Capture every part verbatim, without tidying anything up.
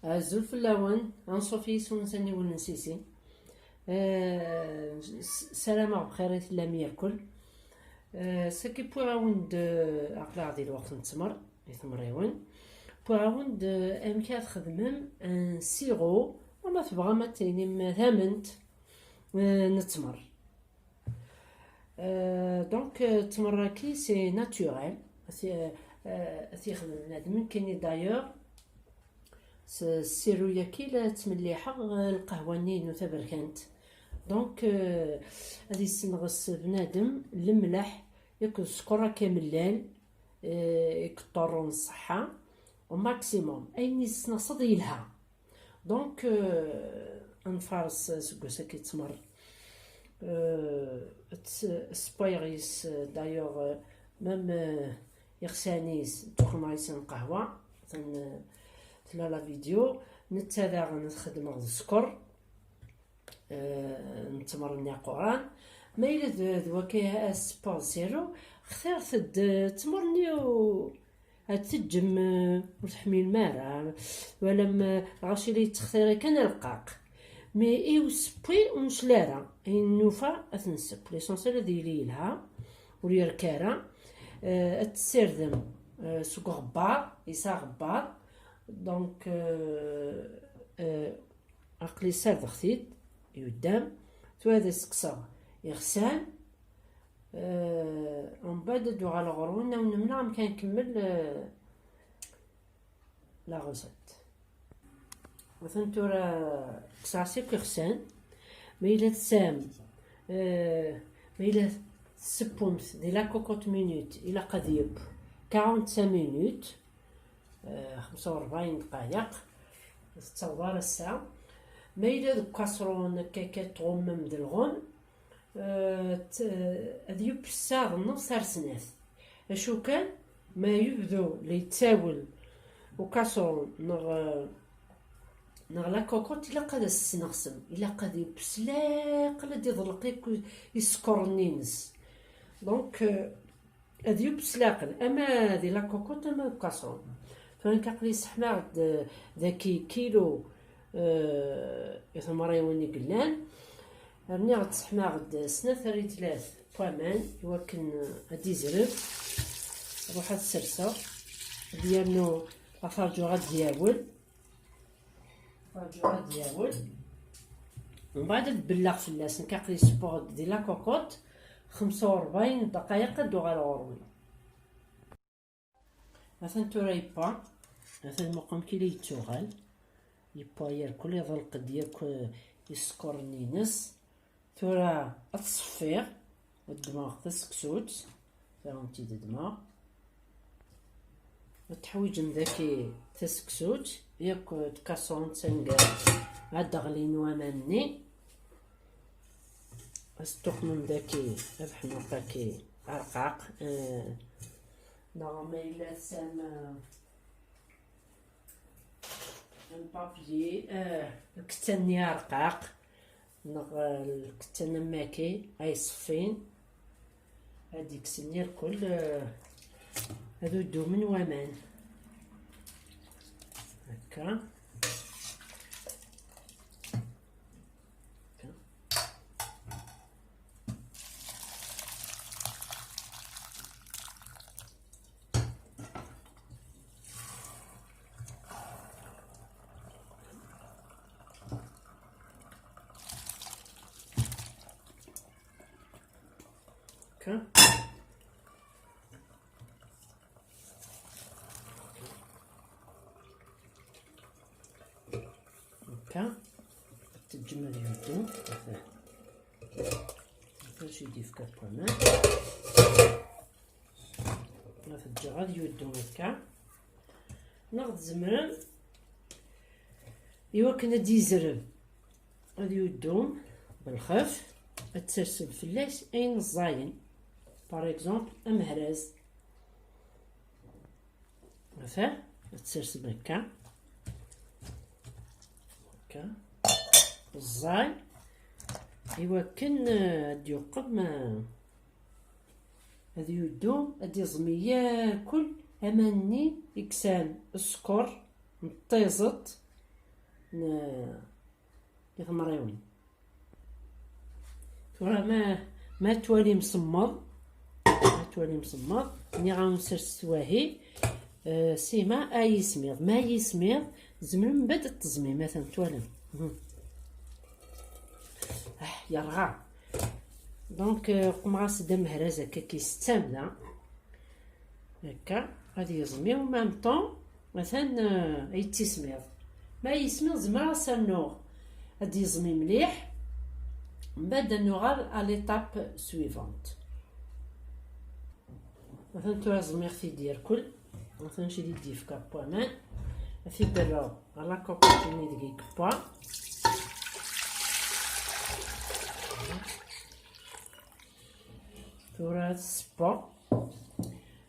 Azul fell-awen, anṣuf yis-wen s aniwel n Sisi. Eh, s-, ssarameɣ bxir i tellam yerkul. Eh, sagi wwiɣ-awen-d, eh, aql-aɣ di lweqt n ttmer, i tmeṛṛiwin. Wwiɣ-awen-d, eh, amek ad txedmem un sirop, ama tebɣam ad tinim tament, eh, n ttmer. Euh, donc, euh, ttmer-agi, c'est naturel. Ad t-, euh, euh, ad t-yexdem bnadem nekkini, d'ailleurs, s, s sirop-agi la ttmelliḥeɣ, euh, lqahwa-nni-inu taberkant. Donc, euh, ad yessenɣes bnadem lemleḥ akked sskeṛ akka amellal, euh, i yeṭṭurrun ṣṣeḥḥa, au maximum. Ayen yessenɣseḍ yelha. Donc, euh, ad nfares seg wass-agi ttmer. Euh, tt-, ssewwayeɣ yes, euh, d'ailleurs, euh, même, euh, iɣsan-is, ddukma-is n lqahwa, atan, euh, tella la vidéo, netta daɣen ad t-xedmeɣ d sskeṛ, euh, n ttmer-nni aquran. Ma yella d, d wakka ad ssewweɣ sirop, xtiret-d, euh, ttmer-nni u-, ad teǧǧem, eh, ur teḥmilem ara, walam, eh, lɣaci la yettextira kan arqaq. Mais i usewwi ur necli ara, ayen nufa ad t-nseww. L'essentiel ad yili yelha, ur yerki ara. Eh, ad tessirdem, eh, seg uɣebbar, yesɛa aɣebbar. Donc, eh, eh, aql-i ssardeɣ-t-id, yuddam. Tura ad as-kkseɣ iɣsan. Euh, mbeɛd ad d-uɣaleɣ ɣur-wen, ad wen-mleɣ amek ara nkemmel, euh, la recette. Atan tura kkseɣ-as akk iɣsan. Ma yella tesɛam, euh, ma yella tessewwem-t di la cocotte minute, ilaq ad yeww quarante-cinq minutes. Eh, xemsa u ṛebɛin dqayeq, ur tettaweḍ ara ass-a. Ma yella deg ukaṣrun akka, akka tɣummem d lɣem, eh, t-, ad yeww ssaɛa d nnefs ar snat. Acu kan, ma yebdu la yettawel ukaṣrun neɣ, eh, neɣ la cocotte, ilaq ad as-tesneɣsem, ilaq ad yeww s leɛqel, ad iḍelq akk isekren-ines. Donc, eh, ad yeww s leɛqel, ama di la cocotte, ama deg ukaṣrun. Tura nekk aql-i sseḥmaɣ-d daki kilu, eh, i temṛiwin i yellan. Rniɣ-d, sseḥmaɣ-d snat ritlat n waman i wakken, eh, ad d-izreb. Ruḥ ad t-serseɣ. Ad yernu ad t-rǧuɣ ad d-yawel. Rǧuɣ ad d-yawel. Mbeɛd ad belleɣ fell-as, nekk aql-i ssewweɣ-d di la cocotte, xemsa u ṛebɛin dqayeq ad d-uɣaleɣ ɣur-wen. Atan tura yewwa, atan muqem kili yettuɣal. Yewwa yerkul, iḍelq-d yakk, eh, isekren-ines. Tura ad t-ṣeffiɣ, ad ddmeɣ taseksut, tura ad tt-id-ddmeɣ. Ad teḥwiǧem daki taseksut, yakk tkaṣunt anga ad d-ɣlin waman-nni. Ad s-tuqmem daki, ad ḥnuɣ daki arqaq, eh, neɣ ma yella tesɛam, eh, un papier, eh, lkettan-nni arqaq, neɣ, eh, lkettan am wagi ay ṣeffin, ad d-ikksen irkul, eh, ad ur d-umen waman. Akka. Akka. Akka. Akka. Ad teǧǧem ad yebdu. Acu i d-yefka waman? Ad t-ǧǧeɣ ad yuddu akka. Neɣ tzemrem, iwakken ad d-yezreb, ad yuddu belxef, ad tersem fell-as ayen ẓẓayen. Par exemple, amehraz. Ata, ad tersem akka. Akka. Ẓẓay. Iwakken, eh, ad d-yuqem, eh, ad yuddu, ad d-iẓmi yakul aman-nni i yesɛan sskeṛ n tiẓeṭ, n- i temriwin. Tura ma ma twalim semmeḍ, ma twalim semmeḍ, nniɣ-awen serset wahi. Eh, sima ay ismiḍ, ma ay ismiḍ, tzemrem mbeɛd ad teẓmim, atan twalam. Mhm. Ah, yerɣa. Donc, eh, qmeɣ-as-d amehraz akka ki s ttamda. Akka, ad yeẓmi, u même temps, atan, eh, yettismiḍ. Ma yismiḍ, zemreɣ ad s-rnuɣ ad yeẓmi mliḥ, mbeɛd ad nuɣal à l'étape suivante. Atan tura ẓmiɣ-t-id yerkel. Atan acu i d-yefka n waman. Ad t-id-rreɣ ɣer la cocotte-nni deg yekwa. Tura ad t-ssewweɣ.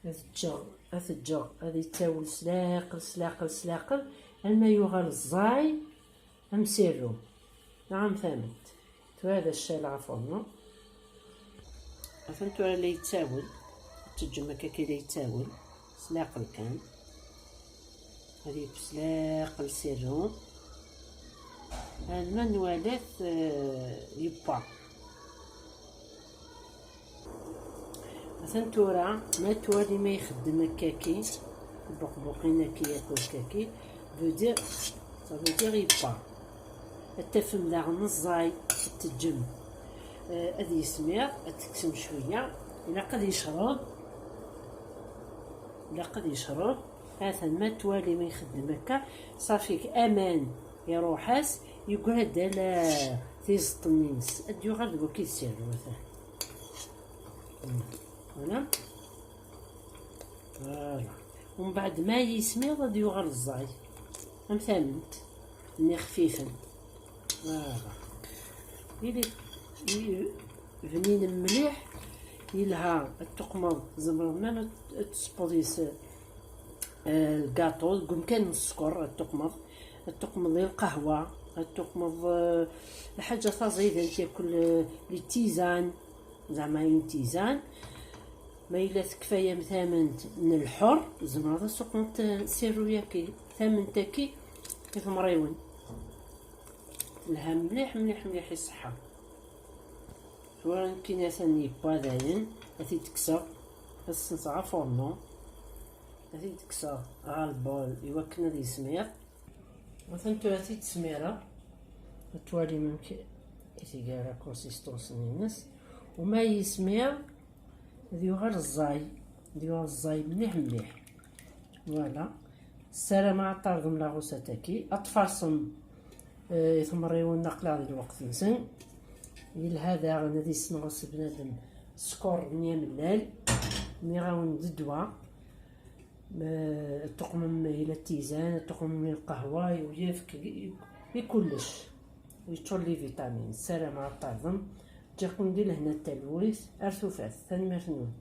Ad ǧǧeɣ, ad t-ǧǧeɣ ad yettawel s leɛqel, s leɛqel, s leɛqel, alma yuɣal ẓẓay am sirru, neɣ am tament. Tura ad as-caleɣ afurnu. Atan tura la yettawel. Teǧǧem akka kan la yettawel s leɛqel kan. Ad yeww s leɛqel sirru. Alma nwala-t, eh, yewwa. Atan tura, ma twali ma ixeddem akkaki, buqbuqin-aki yakk akkaki, veut dire, ça veut dire yewwa. Ad tafem daɣen ẓẓay, ad teǧǧem, eh, ad yismiḍ, ad tekksem cwiya. Ilaq ad yecreḍ. Ilaq ad yecreḍ. Atan ma twalim ixeddem akka, ṣafi aman iruḥ-as, yeggra-d ala tiẓeṭ-nni-ines. Ad d-yuɣal d wakid sirru, atan. Voilà. Voilà. Umbeɛd ma yismiḍ ad yuɣal ẓẓay. Am tament nni xfifen. Voilà. Ili, ili bninen mliḥ, yelha ad tuqmeḍ, tzemreḍ même ad, ad tespeḍ yes, eh, lgaṭu, deg umkan n sskeṛ ad tuqmeḍ, ad tuqmeḍ i lqahwa, ad tuqmeḍ, eh, lḥaǧa taẓidant, yakk, eh, les tisanes, zeɛma une tisane. Ma yella tekfa-yam tament n lḥur, tzemreḍ ad tuqmeḍ, eh, sirru-yaki, tament-aki i temriwin. Telha mliḥ, mliḥ, mliḥ i ṣṣeḥḥa. Tura nekkini atan yewwa dayen, ad t-id-kkseɣ, ad t-ssenseɣ afurnu, ad t-id-kkseɣ ɣer lbul i wakken ad yismiḍ. Atan tura ad t-id-smireɣ, ad twalim amek i tga la consistance-nni-ines. U ma yismiḍ, ad yuɣal ẓẓay, ad yuɣal ẓẓay mliḥ mliḥ. Voilà. Ssarameɣ ad tardem la recette-agi, ad tfarsem, eh, i temriwin aql-aɣ di lweqt-nsen. Yelha daɣen ad yessenɣes bnadem sskeṛ-nni amellal. Nniɣ-awen d ddwa. Ma ad tuqmem ila tizan, ad tuqmem i lqahwa, yefk i, i kullec. Yeččur les vitamines. Ssarameɣ ad tardem. Ǧǧiɣ-ken di lehna d talwit. Ar tufat. Tanemmirt-nwen.